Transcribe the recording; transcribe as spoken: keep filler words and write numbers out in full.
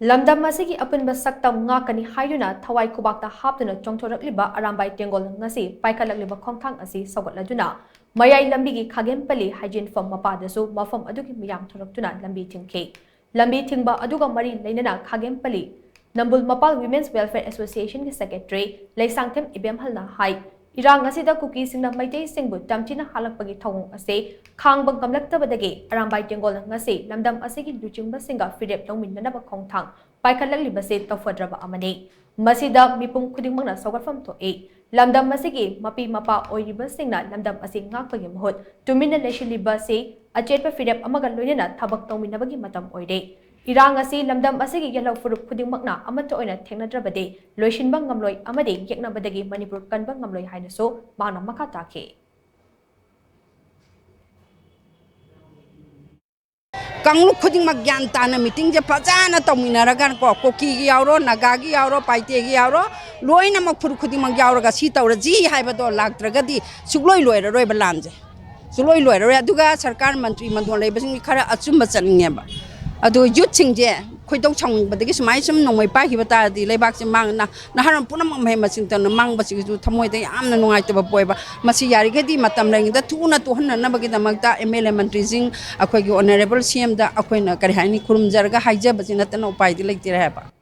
ꯂꯝꯗꯝ ꯑꯁꯤꯒꯤ ꯑꯄꯨꯟꯕ ꯁꯛꯇꯝ ꯉꯥꯛꯀꯅꯤ ꯍꯥꯏꯗꯨꯅ ꯊꯋꯥꯏ ꯈꯨꯕꯥꯛꯇ ꯍꯥꯞꯇꯨꯅ ꯆꯣꯡꯊꯣꯔꯛꯂꯤꯕ ꯑꯔꯥꯝꯕꯥꯏ ꯇꯦꯡꯒꯣꯜ ꯉꯁꯤ ꯄꯥꯏꯈꯠꯂꯛꯂꯤꯕ ꯈꯣꯡꯊꯥꯡ ꯑꯁꯤ ꯁꯧꯒꯠꯂꯗꯨꯅ ꯃꯌꯥꯏ ꯂꯝꯕꯤꯒꯤ ꯈꯥꯒꯦꯝꯄꯜꯂꯤ ꯍꯥꯏꯖꯤꯟꯐꯝ ꯃꯄꯥꯗꯁꯨ ꯃꯐꯝ ꯑꯗꯨꯒꯤ ꯃꯤꯌꯥꯝ ꯊꯣꯔꯛꯇꯨꯅ ꯂꯝꯕꯤ ꯊꯤꯡꯈꯤ꯫ ꯂꯝꯕꯤ ꯊꯤꯡꯕ ꯑꯗꯨꯒ ꯃꯔꯤ ꯂꯩꯅꯅ ꯈꯥꯒꯦꯝꯄꯜꯂꯤ ꯅꯝꯕꯨꯜ ꯃꯄꯥꯜ Women's Welfare Association ꯒꯤ Secretary ꯂꯩꯁꯥꯡꯊꯦꯝ ꯏꯕꯦꯝꯍꯜꯅ ꯍꯥꯏ, ꯏꯔꯥꯡ ꯑꯁꯤꯗ ꯀꯨꯀꯤꯁꯤꯡꯅ ꯃꯩꯇꯩꯁꯤꯡꯕꯨ ꯇꯝꯊꯤꯅ ꯍꯥꯠꯂꯛꯄꯒꯤ ꯊꯧꯑꯣꯡ ꯑꯁꯤ ꯈꯥꯡꯕ ꯉꯝꯂꯛꯇꯕꯗꯒꯤ ꯑꯔꯥꯝꯕꯥꯏ ꯇꯦꯡꯒꯣꯜ ꯉꯁꯤ ꯂꯝꯗꯝ ꯑꯁꯤꯒꯤ ꯂꯨꯆꯤꯡꯕꯁꯤꯡꯒ ꯐꯤꯔꯦꯞ ꯂꯧꯃꯤꯟꯅꯅꯕ ꯈꯣꯡꯊꯥꯡ ꯄꯥꯏꯈꯠꯂꯛꯂꯤꯕꯁꯤ ꯇꯧꯐꯗ꯭ꯔꯕ ꯑꯃꯅꯤ꯫ ꯃꯁꯤꯗ ꯃꯤꯄꯨꯝ ꯈꯨꯗꯤꯡꯃꯛꯅ ꯁꯧꯒꯠꯐꯝ ꯊꯣꯛꯏ꯫ ꯂꯝꯗꯝ ꯑꯁꯤꯒꯤ ꯃꯄꯤ ꯃꯄꯥ ꯑꯣꯏꯔꯤꯕꯁꯤꯡꯅ ꯂꯝꯗꯝ ꯑꯁꯤ ꯉꯥꯛꯄꯒꯤ ꯃꯍꯨꯠ ꯇꯨꯃꯤꯟꯅ ꯂꯩꯁꯤꯜꯂꯤꯕ ꯑꯁꯤ ꯑꯆꯦꯠꯄ ꯐꯤꯔꯦꯞ ꯑꯃꯒ ꯂꯣꯏꯅꯅ ꯊꯕꯛ ꯇꯧꯃꯤꯟꯅꯕꯒꯤ ꯃꯇꯝ ꯑꯣꯏꯔꯦ꯫ ꯏꯔꯥꯡ ꯑꯁꯤ ꯂꯝꯗꯝ ꯑꯁꯤꯒꯤ ꯌꯦꯜꯍꯧ ꯐꯨꯔꯨꯞ ꯈꯨꯗꯤꯡꯃꯛꯅ ꯑꯃꯠꯇ ꯑꯣꯏꯅ ꯊꯦꯡꯅꯗ꯭ꯔꯕꯗꯤ ꯂꯣꯏꯁꯤꯟꯕ ꯉꯝꯂꯣꯏ ꯑꯃꯗꯤ ꯌꯦꯛꯅꯕꯗꯒꯤ ꯃꯅꯤꯄꯨꯔ ꯀꯟꯕ ꯉꯝꯂꯣꯏ ꯍꯥꯏꯅꯁꯨ ꯃꯍꯥꯛꯅ ꯃꯈꯥ ꯇꯥꯈꯤ꯫ ꯀꯥꯡꯂꯨꯞ ꯈꯨꯗꯤꯡꯃꯛ ꯒ꯭ꯌꯥꯟ ꯇꯥꯅ ꯃꯤꯇꯤꯡꯁꯦ ꯐꯖꯅ ꯇꯧꯃꯤꯟꯅꯔꯒꯀꯣ, ꯀꯨꯀꯤꯒꯤ ꯌꯥꯎꯔꯣ, ꯅꯥꯒꯥꯒꯤ ꯌꯥꯎꯔꯣ, ꯄꯥꯏꯇꯦꯒꯤ ꯌꯥꯎꯔꯣ, ꯂꯣꯏꯅꯃꯛ ꯐꯨꯔꯨꯞ ꯈꯨꯗꯤꯡꯃꯛ ꯌꯥꯎꯔꯒ ꯁꯤ ꯇꯧꯔꯁꯤ ꯍꯥꯏꯕꯗꯣ ꯂꯥꯛꯇ꯭ꯔꯒꯗꯤ ꯁꯨꯛꯂꯣꯏ ꯂꯣꯏꯔꯔꯣꯏꯕ ꯂꯥꯟꯁꯦ꯫ ꯁꯨꯛꯂꯣꯏ ꯂꯣꯏꯔꯔꯣꯏ꯫ ꯑꯗꯨꯒ ꯁꯔꯀꯥꯔ ꯃꯟꯇ꯭ꯔꯤ ꯃꯟꯗꯣꯟ ꯂꯩꯕꯁꯤꯡꯒꯤ ꯈꯔ ꯑꯆꯨꯝꯕ ꯆꯠꯅꯤꯡꯉꯦꯕ꯫ ꯑꯗꯨ ꯌꯨꯠꯁꯤꯡꯁꯦ ꯈꯣꯏꯗꯧ ꯁꯥꯎꯅꯤꯡꯕꯗꯒꯤ ꯁꯨꯃꯥꯏꯅ ꯁꯨꯝ ꯅꯣꯡꯃꯩ ꯄꯥꯏꯈꯤꯕ ꯇꯥꯔꯗꯤ ꯂꯩꯕꯥꯛꯁꯦ ꯃꯥꯡꯅ ꯅꯍꯥꯔꯣꯜ ꯄꯨꯝꯅꯃꯛ ꯃꯍꯩ ꯃꯁꯤꯡ ꯇꯝꯅ ꯃꯥꯡꯕꯁꯤꯒꯤꯁꯨ ꯊꯃꯣꯏꯗ ꯌꯥꯝꯅ ꯅꯨꯡꯉꯥꯏꯇꯕ ꯄꯣꯛꯑꯦꯕ꯫ ꯃꯁꯤ ꯌꯥꯔꯤꯈꯩꯗꯤ ꯃꯇꯝ ꯂꯩꯔꯤꯉꯩꯗ ꯊꯨꯅ ꯇꯣꯛꯍꯟꯅꯅꯕꯒꯤꯗꯃꯛꯇ ꯑꯦꯝ ꯑꯦꯜ ꯑꯦ ꯃꯟꯇ꯭ꯔꯤꯁꯤꯡ, ꯑꯩꯈꯣꯏꯒꯤ ꯑꯣꯅꯔꯦꯕꯜ ꯁꯤ ꯑꯦꯝꯗ ꯑꯩꯈꯣꯏꯅ ꯀꯔꯤ ꯍꯥꯏꯅꯤ, ꯈꯨꯔꯨꯝꯖꯔꯒ ꯍꯥꯏꯖꯕꯁꯤ ꯅꯠꯇꯅ ꯎꯄꯥꯏꯗꯤ ꯂꯩꯇꯦ ꯍꯥꯏꯕ꯫